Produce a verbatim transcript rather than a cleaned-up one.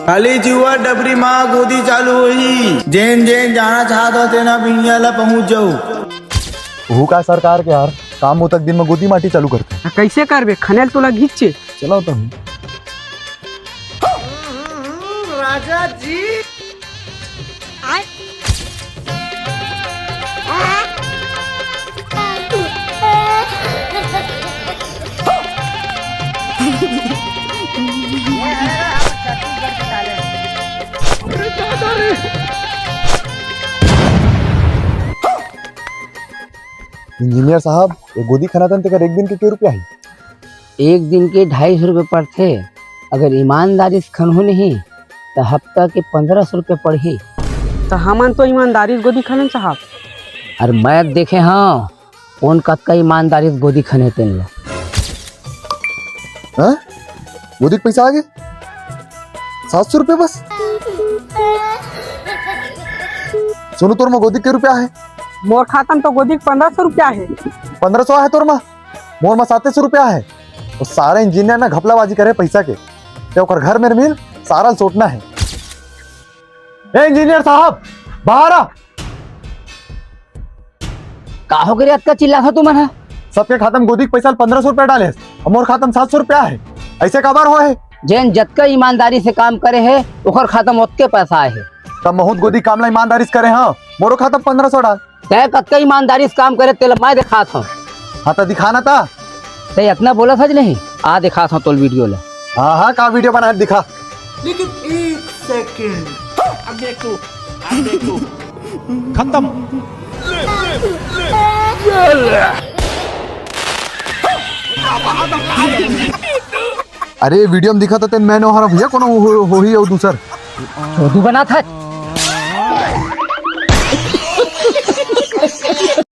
खाली जुआ डबरी मा गोदी चालू होही। जेन जेन जाना चाहत हो, तेन ह बिहिनिया ला पहुंच जाओ। ओहू का सरकार के यार, काम वो तक दिन में गोदी माटी चालू करथे। त कइसे करबे? खनेल तोला घिच्चे। चलाओ तो। राजा जी। इंजीनियर साहब, ये गोदी खनातन तेकर एक दिन के के रुपया ही? एक दिन के ढाई सौ रुपये पड़थे। अगर ईमानदारी से खनहू नहीं, त हफ्ता के पंद्रह सौ रुपये पड़ही। त हमन तो ईमानदारी से गोदी खनन साहब। अरे मैं देखे हंव, कोन कतका ईमानदारी से गोदी खने तेन ला। हाँ? गोदी के पैसा आगे? सात सौ रुपये बस? सोनू, तोर मा गोदी के रुपया हे? मोर खाता में तो गोदी के पंद्रह सौ रुपया हे। पंद्रह सौ हे तोर मा? मोर मा साते सौ रुपया हे। वो सारा इंजीनियर ना घपलाबाजी करे पैसा के। ते ओकर घर में मिल, सारा ल सोटना हे। ए इंजीनियर साहब, बाहर आ। का हो गे रे, अतका चिल्लाथव तुमन ह? सबके खाता में गोदी के पैसा ल पंद्रह सौ रुपया डाले हस, अउ मोर खाता में सात सौ रुपया हे। अइसे काबर होए हे? जेन जतका ईमानदारी से काम करे हे, ओकर खाता में ओतके पैसा आए हे। तब महूं त गोदी काम ला ईमानदारी से करे हंव, मोरो खाता में पंद्रह सौ डाल। तैं कतका ईमानदारी से काम करे, तेला मैं देखात हंव। हाँ, त दिखा ना त। तैं अतना बोलत हस नहीं, आ देखात हंव तोला वीडियो ला। हाँ, हाँ, का वीडियो बना हे, दिखा। लेकिन एक सेकंड। अब देख तू, अब देख तू। खत्म। अरे, वीडियो में दिखा तो तेन मैं नोहर भैया, कोनो हो-, होही अउ दूसर। चोदू बनात हस।